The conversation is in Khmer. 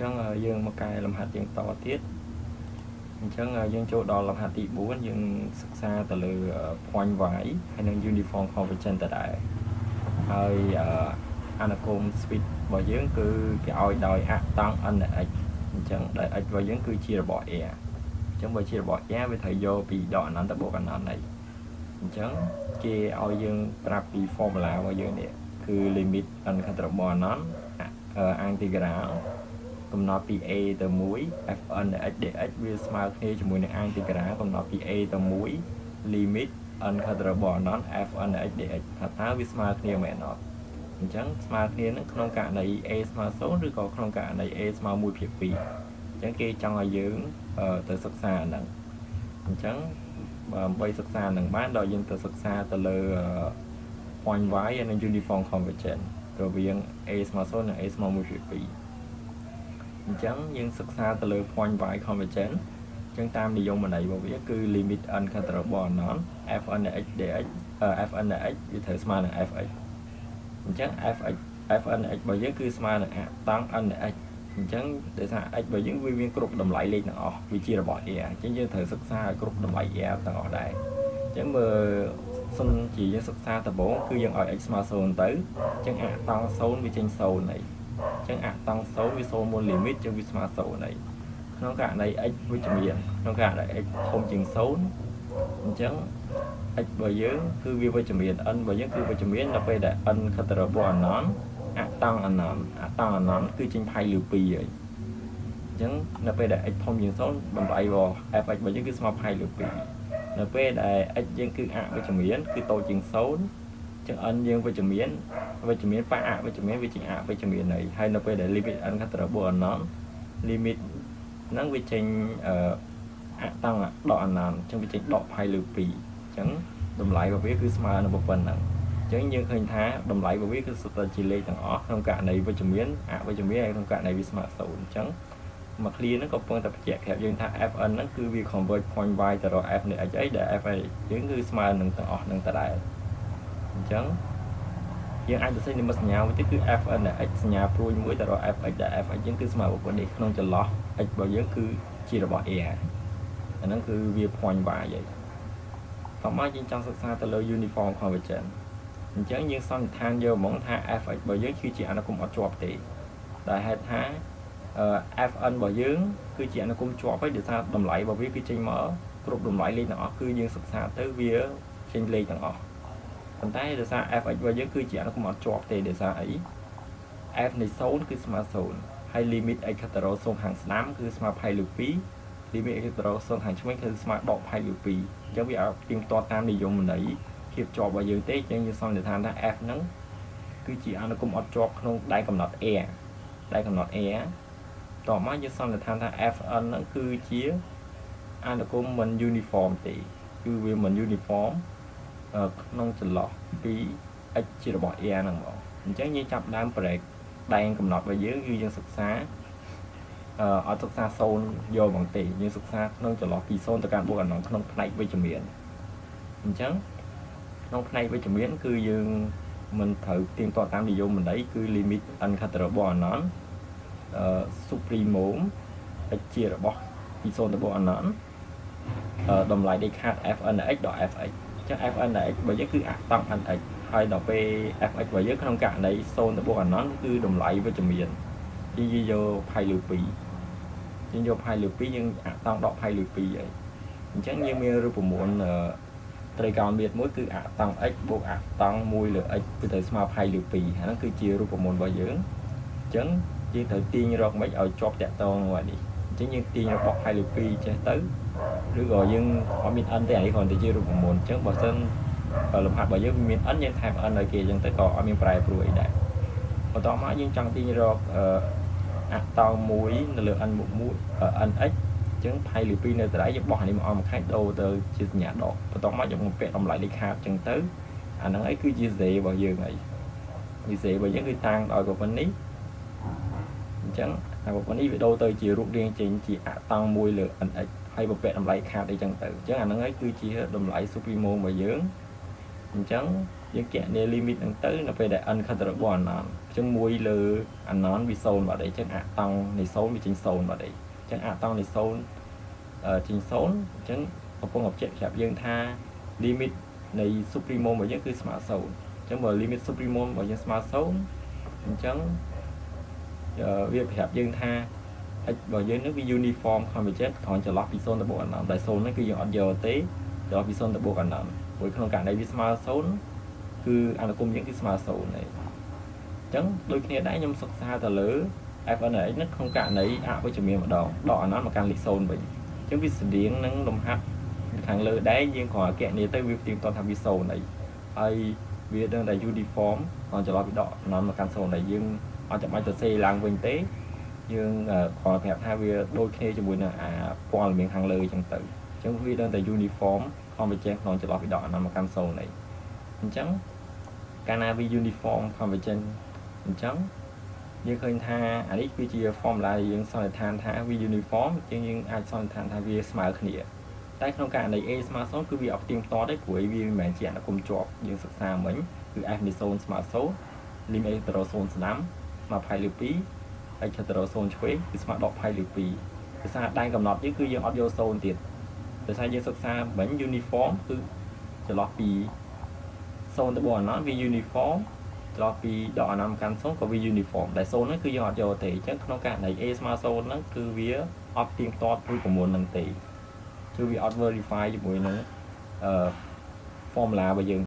ចឹងយើងមកកែលំហាត់យើងតទៀតអញ្ចឹងយើងចូលដល់លំហាត់ទី4យើងសិក្សាទៅលើ pointwise ហើយនិង uniform convergence ដដែលហើយអនុគមន៍ suite របស់យើងគឺគេឲ្យដោយអតង់ n x អញ្ចឹងដែល x របស់យើងគឺជារបស់ r អញ្ចឹងបើជារបស់ r វាត្រូវយកពីដកអនន្តទៅបូកអនន្តនេះអញ្ចឹងគេឲ្យយើងប្រាប់ពី formula របស់យើងនេះគឺ limit n ខិតរបស់អនន្តអាំងទីក្រាលកំណត់ពី a ទៅ1 fn x dx វាស្មើគ្នាជាមួយនឹងអាំងទីក្រាលកំណត់ពី a ទៅ1 limit n ខិតរបស់អនន្ត fn x dx ថាតើវាស្មើគ្នាមែនអត់អញ្ចឹងស្មើគ្នានឹងក្នុងករណី a ស្មើ0ឬក៏ក្នុងករណី a ស្មើ1ភាគ2អញ្ចឹងគេចង់ឲ្យយើងទៅសិក្សាអាហ្នឹងអញ្ចឹងដើម្បីសិក្សានឹងបានដល់យើងទៅសិក្សាទៅលើ pointwise និង uniform convergence រវាង a ស្មើ0និង a ស្មើ1ភាគ2អញ្ចឹងយើងសិក្សាទៅលើ pointwise convergence អញ្ចឹងតាមនិយមន័យរបស់វាគឺ limit n ខិតរបស់អនន្ត fn x dx fn x វាត្រូវស្មើនឹង fx អញ្ចឹង fx fn x របស់យើងគឺស្មើនឹងអតង់ n x អញ្ចឹងដោយសារ x របស់យើងវាមានគ្រប់តម្លៃលេខទាំងអស់វាជារបស់ r អញ្ចឹងយើងត្រូវសិក្សាឲ្យគ្រប់តម្លៃ r ទាំងអស់ដែរអញ្ចឹងមើលសិនជាយើងសិក្សាដំបូងគឺយើងឲ្យ x ស្មើ0ទៅអញ្ចឹងអតង់0វាចេញ0ហើយអញ្ចឹងអតង់0វា0មុន limit អញ្ចឹងវាស្មើ0ហើយក្នុងករណី x វិជ្ជមានក្នុងករណី x ធំជាង0អញ្ចឹង x របស់យើងគឺវាវិជ្ជមាន n របស់យើងគឺវិជ្ជមានដល់ពេលដែល n ខិតទៅរបស់អនន្តអតង់អនន្តអតង់អនន្តគឺចេញផៃលើ2ហើយអញ្ចឹងនៅពេលដែល x ធំជាង0តម្លៃរបស់ fx របស់យើងគឺស្មើផៃលើ2នៅពេលដែល x យើងគឺអវិជ្ជមានគឺតូចជាង0ចឹង n យើងវិជ្ជមានវិជ្ជមានប៉អវិជ្ជមានវាជាអវិជ្ជមានហើយហើយនៅពេលដែល limit n ខិតទៅរបស់អនន្ត limit ហ្នឹងវាចេញអឺអតង់ដកអនន្តអញ្ចឹងវាចេញដកផៃលើ2អញ្ចឹងតម្លៃរបស់វាគឺស្មើនឹងប៉ុណ្ណឹងអញ្ចឹងយើងឃើញថាតម្លៃរបស់វាគឺសុទ្ធតែជាលេខទាំងអស់ក្នុងករណីវិជ្ជមានអវិជ្ជមានហើយក្នុងករណីវាស្មើ0អញ្ចឹងមួយឃ្លាហ្នឹងក៏កំពុងតែបញ្ជាក់ប្រាប់យើងថា fn ហ្នឹងគឺវា converge pointwise ទៅរក f នៃ x អីដែល f ឯយើងគឺស្មើនឹងទាំងអស់ហ្នឹងដដែលអញ្ចឹងយើងអាចសរសេរនិមិត្តសញ្ញាមួយទៀតគឺ fn នៃ x សញ្ញាព្រួយមួយទៅរក fx ដែល fx យើងគឺស្មើប៉ុណ្នេះក្នុងចន្លោះ x របស់យើងគឺជារបស់ r អាហ្នឹងគឺវា pointwise ហើយតោះមកយើងចង់សិក្សាទៅលើ uniform convergence អញ្ចឹងយើងសន្និដ្ឋានយកហ្មងថា fx របស់យើងគឺជាអនុគមន៍អត់ជាប់ទេដែលហេតុថា fn របស់យើងគឺជាអនុគមន៍ជាប់ហើយដោយសារតម្លៃរបស់វាគឺចេញមកគ្រប់តម្លៃលេខទាំងអស់គឺយើងសិក្សាទៅវាចេញលេខទាំងអស់ប៉ុន្តែដោយសារ fx របស់យើងគឺជាអនុគមន៍អត់ជាប់ទេដោយសារអី f នៃ0គឺស្មើ0ហើយ limit x ខិតទៅរក0ខាងស្ដាំគឺស្មើផៃលើ2 limit x ខិតទៅរក0ខាងឆ្វេងគឺស្មើដកផៃលើ2អញ្ចឹងវាអត់ទៀងទាត់តាមនិយមន័យភាពជាប់របស់យើងទេអញ្ចឹងយើងសន្និដ្ឋានថា f ហ្នឹងគឺជាអនុគមន៍អត់ជាប់ក្នុងដែនកំណត់ r ដែនកំណត់ r តោះមកយើងសន្និដ្ឋានថា fn ហ្នឹងគឺជាអនុគមន៍មិន uniform ទេគឺវាមិន uniform ក្នុងចន្លោះពី x ជារបស់ r ហ្នឹងហ្មងអញ្ចឹងយើងចាប់ដើម break ដែនកំណត់របស់យើងគឺយើងសិក្សាអឺអត់សិក្សា0យកហ្មងទេយើងសិក្សាក្នុងចន្លោះពី0ទៅកាន់បូកអនន្តក្នុងផ្នែកវិជ្ជមានអញ្ចឹងក្នុងផ្នែកវិជ្ជមានគឺយើងមិនត្រូវទៀងទាត់តាមនិយមន័យគឺ limit n ខិតទៅរបស់អនន្តអឺ supremum x ជារបស់ពី0ទៅបូកអនន្តតម្លៃដាច់ខាត fn x ដល់ fx អញ្ចឹង fn x របស់យើងគឺអតង់ nx ហើយដល់ពេល fx របស់យើងក្នុងករណី0ទៅបូកអនន្តគឺតម្លៃវិជ្ជមានយើងយកផៃលើ2យើងយកផៃលើ2យើងអតង់ដកផៃលើ2ហើយអញ្ចឹងយើងមានរូបមន្តត្រីកោណមាត្រមួយគឺអតង់ x បូកអតង់1លើ x គឺត្រូវស្មើផៃលើ2អាហ្នឹងគឺជារូបមន្តរបស់យើងអញ្ចឹងយើងត្រូវទាញរកមិនឲ្យជាប់តាក់តងមួយនេះអញ្ចឹងយើងទាញរបស់ផៃលើ2ចេះទៅឬក៏យើងអត់មាន n ទេអានេះគ្រាន់តែជារូបមន្តអញ្ចឹងបើសិនលំហាត់របស់យើងមាន n យើងថែម n ឲ្យគេអញ្ចឹងទៅក៏អត់មានប្រែប្រួលអីដែរបន្ទាប់មកយើងចង់ទាញរកអតោ1នៅលើ n បូក1 nx អញ្ចឹងផៃលើ2នៅដដែលយើងបោះអានេះមកអស់មួយខែដូរទៅជាសញ្ញាដកបន្ទាប់មកយើងបំពាក់តម្លៃលេខខាតអញ្ចឹងទៅអាហ្នឹងឯងគឺជា z របស់យើងហើយ z របស់យើងគឺតាំងដោយប្រព័ន្ធនេះអញ្ចឹងអាប្រព័ន្ធនេះវាដូរទៅជារូបរាងចេញជាអតង់1លើ nx ហើយបំពាក់តម្លៃខាតអីចឹងទៅអញ្ចឹងអាហ្នឹងឯងគឺជាតម្លៃ supremum របស់យើងអញ្ចឹង យើងគណនា limit ហ្នឹងទៅនៅពេលដែល n ខិតទៅរបស់អនន្តអញ្ចឹង1លើអនន្តវា0បាត់អីអញ្ចឹងអតង់នៃ0វាចេញ0បាត់អីអញ្ចឹងអតង់នៃ0ចេញ0អញ្ចឹងកំពុងបញ្ជាក់ប្រាប់យើងថា limit នៃ supremum របស់យើងគឺស្មើ0អញ្ចឹងបើ limit supremum របស់យើងស្មើ0អញ្ចឹងវាប្រាប់យើងថា x របស់យើងនឹងវា uniform convergent ត្រង់ចន្លោះពី0ទៅបូកអនន្តតែ0ហ្នឹងគឺយើងអត់យកទេចន្លោះពី0ទៅបូកអនន្តព្រោះក្នុងករណីវាស្មើ0គឺអនុគមន៍យើងគឺស្មើ0ហើយអញ្ចឹងដូចគ្នាដែរខ្ញុំសិក្សាទៅលើ fn x ហ្នឹងក្នុងករណីអវិជ្ជមានម្ដងដកអនន្តមកកាន់លេខ0វិញអញ្ចឹងវាស្តៀងនឹងលំហាត់ខាងលើដែរយើងគ្រាន់តែគណនាទៅវាផ្ទៀងផ្ទាត់ថាវា0អីហើយវាដឹងតែ uniform ត្រង់ចន្លោះពីដកអនន្តមកកាន់0ដែលយើងអត់ចាំបាច់ទៅសេឡើងវិញទេយើងគ្រាន់តែប្រាប់ថាវាដូចគ្នាជាមួយនឹងអាព័ត៌មានខាងលើអញ្ចឹងទៅអញ្ចឹងវាដឹងតែ uniform convergent ក្នុងចន្លោះពីដកអនន្តមកកាន់0អីអញ្ចឹងកាលណាវា uniform convergent អញ្ចឹងយើងឃើញថាអានេះគឺជា formula ដែលយើងសន្និដ្ឋានថាវា uniform ជាងយើងអាចសន្និដ្ឋានថាវាស្មើគ្នាតែក្នុងករណី a ស្មើ0គឺវាអត់ផ្ទៀងផ្ទាត់ទេព្រោះវាមិនមែនជាអនុគមន៍ជាប់យើងសិក្សាមិញគឺ f នៃ0ស្មើ0 limit a ទៅរក0ស្ដាំស្មើផៃលើ2ហើយខិតទៅរក0ឆ្វេងគឺស្មើដកផៃលើ2ដោយសារដែនកំណត់យើងគឺយើងអត់យក0ទៀតដោយសារយើងសិក្សាមិញ uniform គឺចន្លោះពី0ទៅបូកអនន្តវា uniform ចន្លោះពីដកអនន្តកាន់0ក៏វា uniform ដែល0ហ្នឹងគឺយើងអត់យកទេអញ្ចឹងក្នុងករណី a ស្មើ0ហ្នឹងគឺវាអត់ទៀងទាត់រូបមន្តហ្នឹងទេគឺវាអត់ verify ជាមួយនឹងអឺ formula របស់យើង។